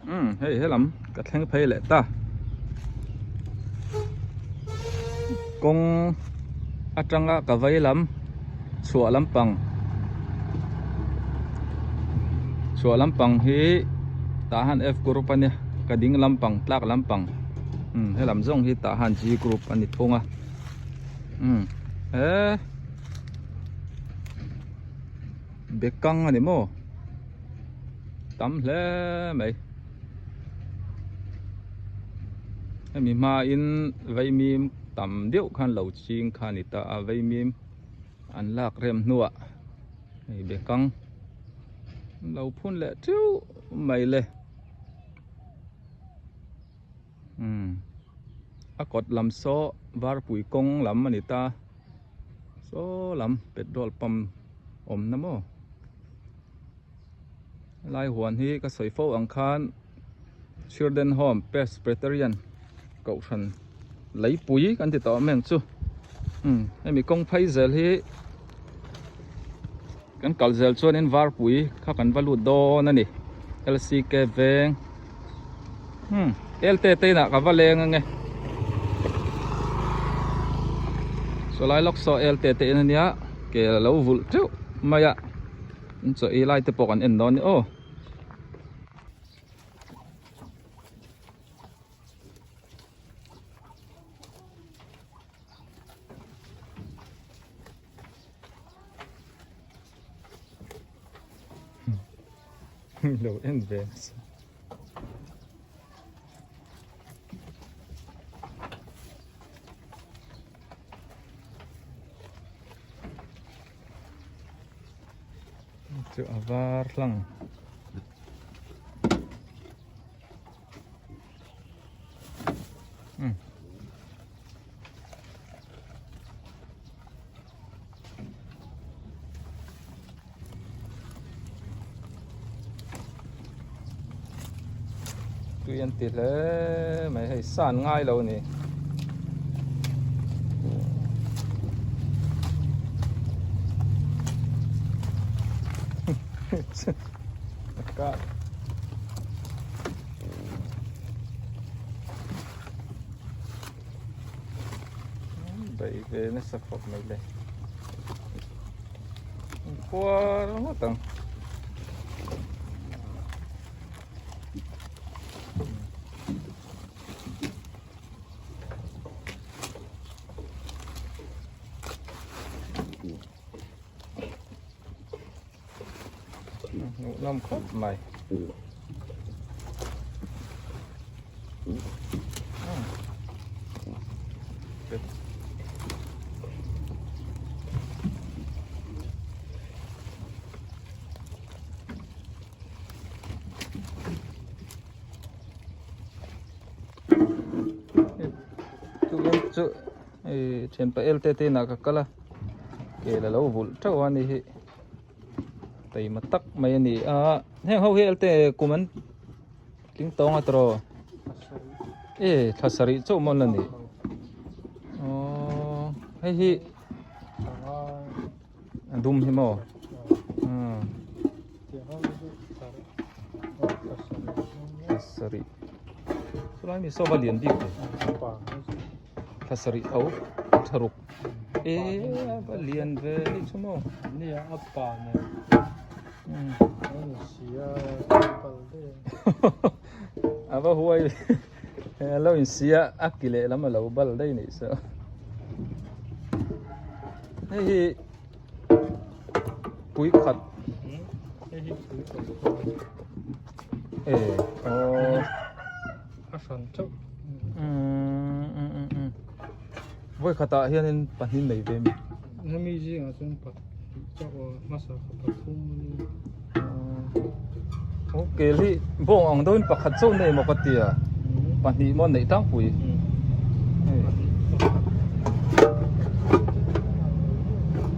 Umm hei helam ka thleng phei leh ta kawng atanga ka vei lam chhuah lampang chhuah lampang hi tah hian F group a nia ka ding lampang tlak lampang umm helam zawng hi tah hian G group a ni thung a umm he Bekang a ni maw? Tam hle mai. Hemi hmain vaimim tam deuh khan lo ching kha a ni ta a, vaimim an lak rem hnuah hei bekang an lo phun leh teuh mai le. Umm a kawt lam saw varpui kawng lam a ni ta. Saw lam petrol pump awm na maw helai huan hi ka sawi fo ang khan Children Home Presbyterian kohhran leipui kan ti tawh awm em chu umm hemi kawng phei zel hi kan kal zel chuanin varpui kha kan va lut dawn a ni L_C_K veng umm elte te inah ka va leng ange sawlai lawk saw elte te in ania ke a lo vulh teuh mai a in chaw ei lai te pawh kan en dawn a ni aw. Lo en ve nasa. Chu a var hlang. Tui an ti hle mai hei san ngai lo a ni. Daih ve nasa khawp mai le khuar ngawt ang. Hmuh nawm khawp mai. Chu thianpa elte te inah ka kal a kel a lo vulh teuh a ni hi. Taima tak mai a ni a heng ho hi elte kum an tling tawng a tawh e thla sarih chauh mawn a ni aww hei hi a dum hi maw umm thla sarih chulai mi saw va lian bik ve thla sarih tho tha ruk. E a lian ve ni chu maw nia a pa nen an sia pal de a va huai a lo in sia a ki leh lam a lo bal daih nih chu hei hi pui khat hei hi pui khat e aw a hran chauh Vawi khatah hianin pahnih nei ve mi. Hemi zingah chuan pahnih chauh a hmasa kha pathum a ni. Aw kel hi bawng ang deuhin pakhat chauh nei maw ka tia pahnih maw neih tlangpui.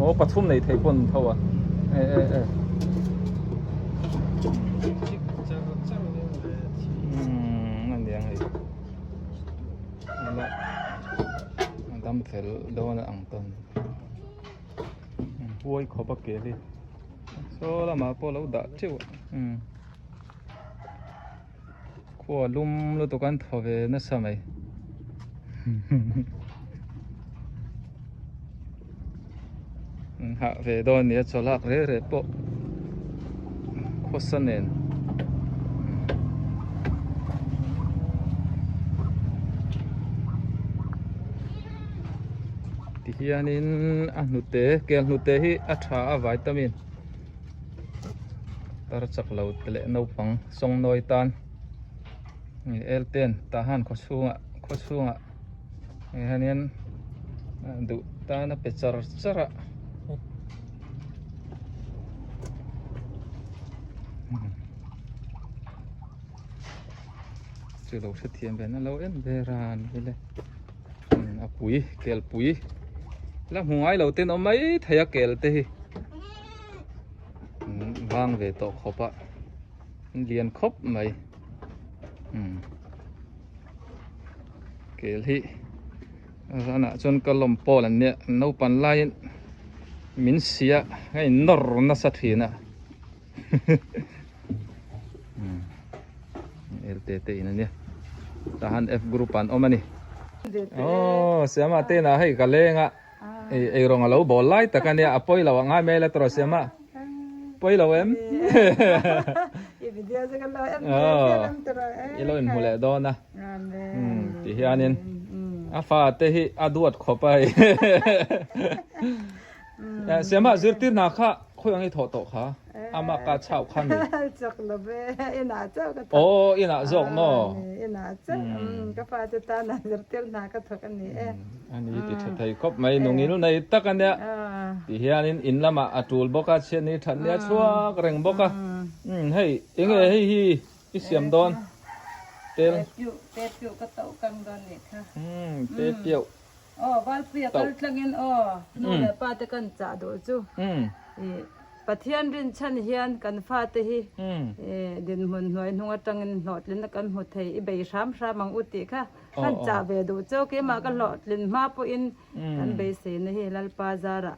Aw pathum nei thei pawn tho a e e e. Umm a niang hei. A dam fel dawn a ang tawn huai khawp a kel hi saw lamah pawh a lo dah teuh a umm. Khua lum lutuk an thaw ve nasa mai. Hah ve dawn nia chawlak reh reh pawh khawsa nen. Tihianin a hnute kel hnute hi a tha a vitamin tar chak lo te leh naupang sawngnawi tan elten tah han khaw chhungah khaw chhungah hianin duh tan a pe char char a. Chu lo hrethiam ve na lo em ve ran vele a pui kel pui la hmu ngai lo ten awm mai thei a kel te hi vang ve tawh khawp a lian khawp mai kel hi zanah chuan ka lawm pawl an nia naupang laiin min sia a in nawr nasa thin a. Elte te in ania tahan F group an awm ani oh siama te na hei ka lenga ei ei rawng alo bawl lai tak ania a pawi lo angai mai la tawh siama pawi lo em i lo inhmu leh dawn a ti hianin a fa te hi a duat khawp a hei Siama zirtir hna kha khawi ang i thawh tawh kha? Ama ka chau kha mi? Chak lo ve, inah chauh ka thawk. Aw, inah zawk maw? Inah chauh, ka pa te tana zirtir hna ka thawk a ni e. A ni ti tha thei khawp mai, nungil nei tak a nia. Ti hianin in lamah a tul bawk a, chhiat ni that nia chhuak reng bawk a. Hei, enge hei hi i siam dawn? Tel. Te piuh, te piuh ka tauh kang dawn nih kha. Te piuh. Aw, Valpuia kal tlangin aw, nu leh pa te kan chah duh chu. Ih, Pathian rinchhan hian kan fate hi dinhmun hnuai hnung atangin hlawhtlinna kan hmu thei i bei hram hram ang u tih kha kan chah ve duh chu. Keimah ka hlawhtlin hma pawhin kan beiseina hi Lalpa zarah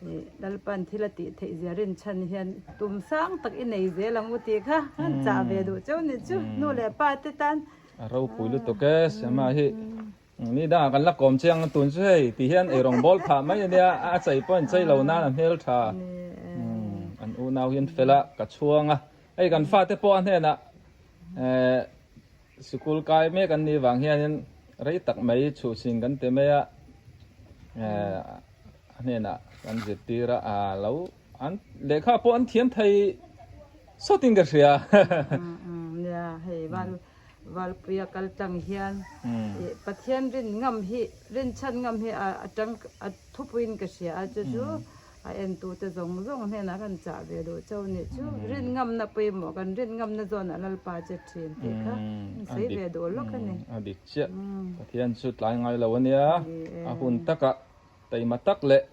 ih Lalpa'n thil a tih theih zia rinchhan hian tum sang tak i nei zel ang u tih kha kan chah ve duh chu ni chu nu leh pa te tan. A ropui lutuk e, Siama hi. Ni dangah kan la kawm chiang a tun chu hei ti hian eirawng bawl phah mai ania a chei pawh in chei lo nan a hmel tha an unau hian fel a ka chhuang a hei kan fate pawh a hnenah eh sikul kai mek an nih vang hianin rei tak mai chhuhchhin kan ti mai a eh a hnenah kan zirtir a a lo an lehkha pawh an thiam thei sawtin ka hria. Nia hei van Valpuia kal tlang hian Pathian rin ngam hi rinchhan ngam hi a tang a thupuiin ka hria a chu chu a entute zawng zawng hnenah kan chah ve duh chauh nih chu rin ngamna pawimawh kan rin ngamna zawnah Lalpa che thin tih kha an sawi ve duh lawk a ni. A dik chiah Pathian chu tlai ngai lo a nia a hun takah taima tak leh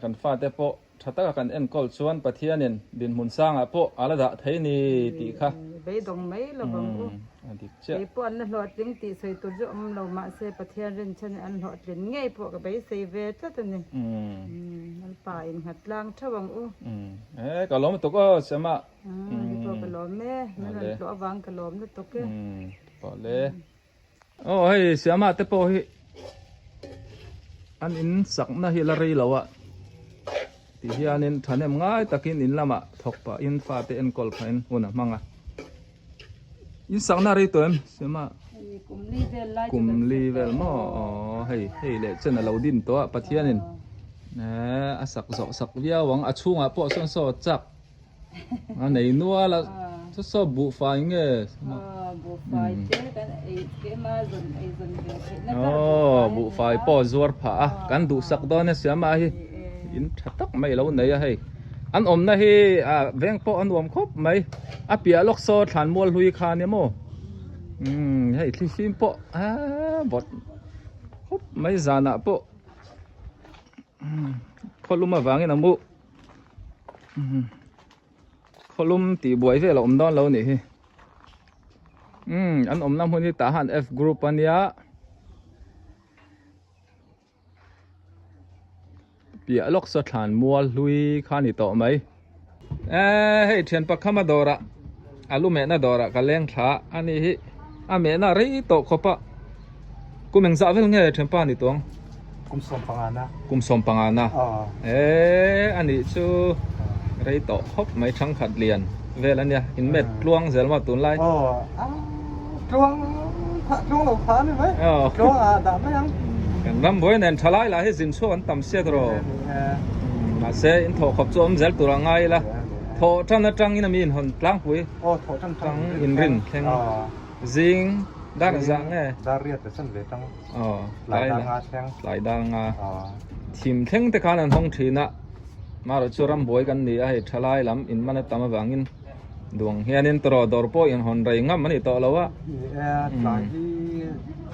Kan fate pawh tha taka kan enkawl chuan Pathianin dinhmun sangah pawh a la dah thei ni tih kha. Beidawng mai lo vang u. A dik chiah. Kei pawh an la hlawhtling tih sawi tur chu awm lo mahse Pathian rinchhan in an hlawhtlin ngei pawh ka beisei ve tlat a ni. Lalpa innghat tlang theuh ang u. E ka lawm lutuk aw Sema. Ni pawh ka lawm e. Min rawn tlawh avang ka lawm lutuk e. Pawh le. Aw hei Siama te pawh hi an in sakna hi la rei lo a ti hianin thahnem ngai takin in lamah thawk pahin fate enkawl pahin hun a hmang a in sakna rei tawh em Siama kum li vel maw aw hei hei leh chen a lo din tawh a Pathianin eh a sak zawh sak viau ang a chhungah pawh sawn saw chak A nei nual a, chu saw buhfai nge? Aw buhfai pawh zuar phah a, kan duhsak dawn e Siama hi in tha tak mai lo nei a hei. An awmna hi a veng pawh a nuam khawp mai, a piah lawk saw thlan mual hlui kha nia maw? Umm hei thlifim pawh a vawt khawp mai zanah pawh khawlum avangin a mu. Khawlum tih buai vel a awm dawn lo nih hi umm an awmna hmun hi tah han F group a nia piah lawk saw thlan mual hlui kha a ni tawh mai eee hei thian pakhama dawrah. a lu mehna dawrah ka leng thla a ni hi a mehna rei tawh khawp a kum engzah vel nge thianpa ni tawng kum 15 na kum 15 na eh ani chu rei tawh khawp mai thangkhat lian vel ania in met tluang zel maw tunlai tluang tluang lo pha ani mai tluang ah dah mai ang kan ram buai nen thalai lah hi zin chhuak an tam siat rawh mahse in thawh khawp chu awm zel tur a ngai ila thawh tan atangin ami in hawn tlangpui tang in rin thleng zing dar zah nge dar riat te chan ve tang tlai dang a thleng tlai dang a thim thleng te khan an hawng thin a marawh chu ram buai kan ni a hei thalai lam in man a tam avangin Duang hianin tawrh dawr pawh in hawn rei ngam a ni tawh lo a. Ni e, tlai hi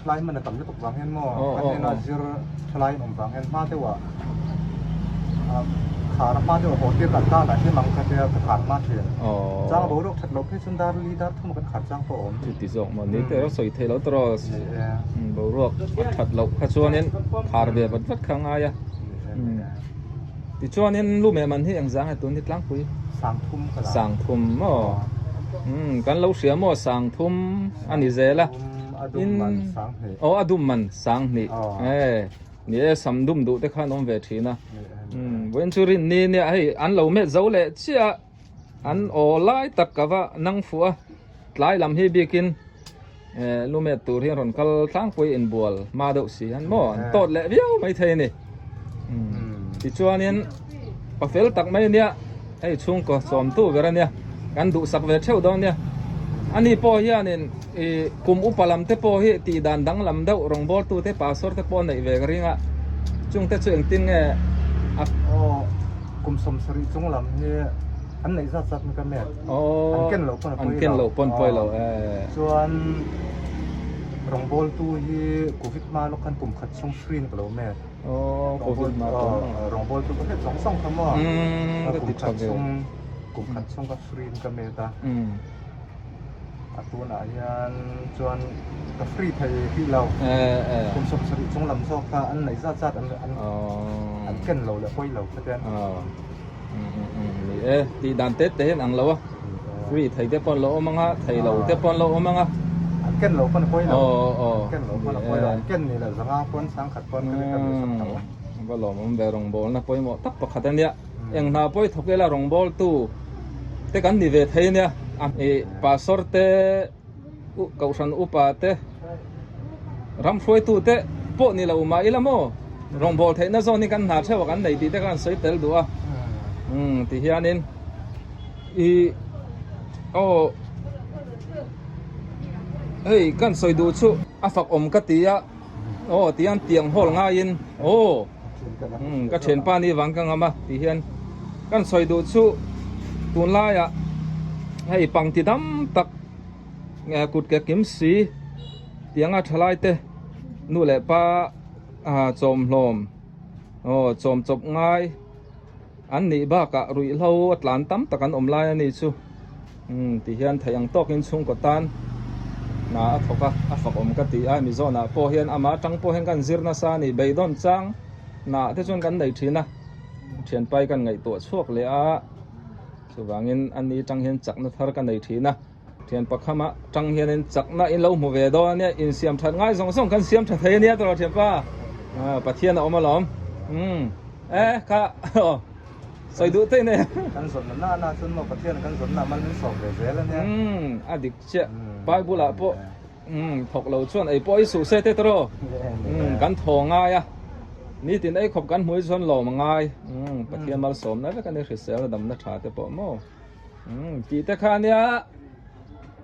thlai hman a tam lutuk vang hian maw kan hnena zir thalai in awm vang hian hma deuh ah khar a hma deuh ah haw tir kan tan ah hian ang kha tia ka khar hma thin. Chang boruak that loh phei chuan dar li dar thum ah kan khar chang pawh a awm. Chuti zawk maw ni teh erawh sawi theih loh tawrh boruak a that loh kha chuanin khar ve vat vat kha a ngai a. Tichuanin lu meh man hi engzah nge tun hi tlangpui? Sangthum ka la. Sangthum maw? Umm kan lo hria maw sangthum a ni zel a. A dum man sanghnih. Aw a dum man sanghnih. E ni e sam dum duh te khan awm ve thin a. Umm vawiin chu rin ni nia hei an lo met zo leh chiah a an aw lai tak ka va nang fuh a tlai lam hi bikin lu met tur hi an rawn kal tlangpui inbual hma deuh si hian maw an tawt leh viau mai thei a ni tichuanin pa fel tak mai ania hei chhungkaw sawmtu ber ania kan duhsak ve theuh dawn nia ani pawh hianin ih kum upa lam te pawh hi tih dan danglam deuh rawngbawltu te pastor te pawh a neih ve ka ring a chungte chu engtin nge a aw kum 70 chung lam hi an neih zat zat mai ka met An ken loh pawn a pawi lo. An ken loh pawn pawi lo e. Chuan rawngbawltu hi Covid hma lawk khan kum khat chhung free in ka lo met. Aw Covid hma pawn. Rawngbawltu ka hriat zawng zawng kha maw. Kum khat chhung kum khat chhung ka free in ka met a. A tunah hian chuan ka free thei rih lo. Kum 70 chung lam zawk kha an neih zat zat an ken lo leh pawi lo kha ten. Ni e, tih dan te te hian ang lo a, free thei te pawh an lo awm ang a, thei lo te pawh an lo awm ang a. An ken lo pawn a pawi lo, an ken lo pawn a pawi lo, an ken ni lo zanga pawn sangkhat pawn ka rin ka duh sak tho. Va lawmawm ve rawngbawlna pawimawh tak pakhat a nia, eng hna pawh i thawk ila rawngbawltu te kan ni ve thei a nia, pastor te Kohhran upa te, ram hruaitu te pawh ni lo mah ila maw, rawngbâwl theihna zawn hi kan hna theuh a kan nei tih te khan sawi tel duh a. Umm ti hianin i aw hei kan sawi duh chu a fak awm ka ti a, aw ti hian tiang hawl ngaiin aw umm ka thianpa ni vang ka ngam a ti hian kan sawi duh chu tunlaiah hei pangti dam tak. Kut ke kim si tianga thalai te nu leh pa chawm hlawm aw chawm chawp ngai an nih bakah ruihhlo a tlan tam tak an awm lai a ni chu umm ti hian theih ang tawkin chhungkaw tan hna a thawk a a fak awm ka ti a mi zawnah pawh hian amah atang pawh hian kan zir nasa a ni beidawn chang hnah te chuan kan nei thin a thianpai kan ngaihtuah chhuak leh a. Chuvangin a ni tang hian chakna thar ka nei thin a, thian pakhama tang hianin chakna in lo hmu ve dawn a nia, insiam that ngai zawng zawng kan siam tha thei a nia tawrh thianpa, Pathian a awm alawm, umm e kha sawi duh te nia. Kan zawnna na na chuan maw Pathian kan zawnna mal min sawm ve zel a nia. Umm a dik chiah, Bible ah pawh umm thawk lo chuan ei pawh i suh se te tawrh, umm kan thaw ngai a. Nitin ei khawp kan hmui chuan lawm a ngai. Umm Pathian malsawmna vek a ni hrisel a damna tha te pawh maw. Umm tih te kha ania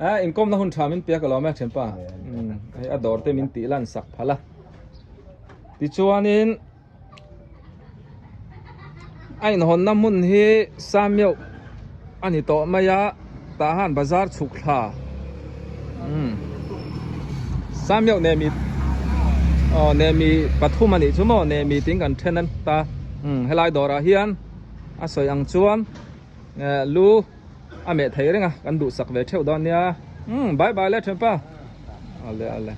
a inkawmna hun tha min piak alawm e thianpa. Umm hei a dawr te min tih lan sak phal a. Tichuanin a inhawnna hmun hi Sameuh a ni tawh mai a tah han bazar chhuk thla umm Sameuh nemi aw nemi pathum a nih chu maw nemi tiin kan then an ta umm helai dawrah hian a sawi ang chuan eh lu a meh thei reng a kan duhsak ve theuh dawn nia umm bye bye le thianpa awle awle.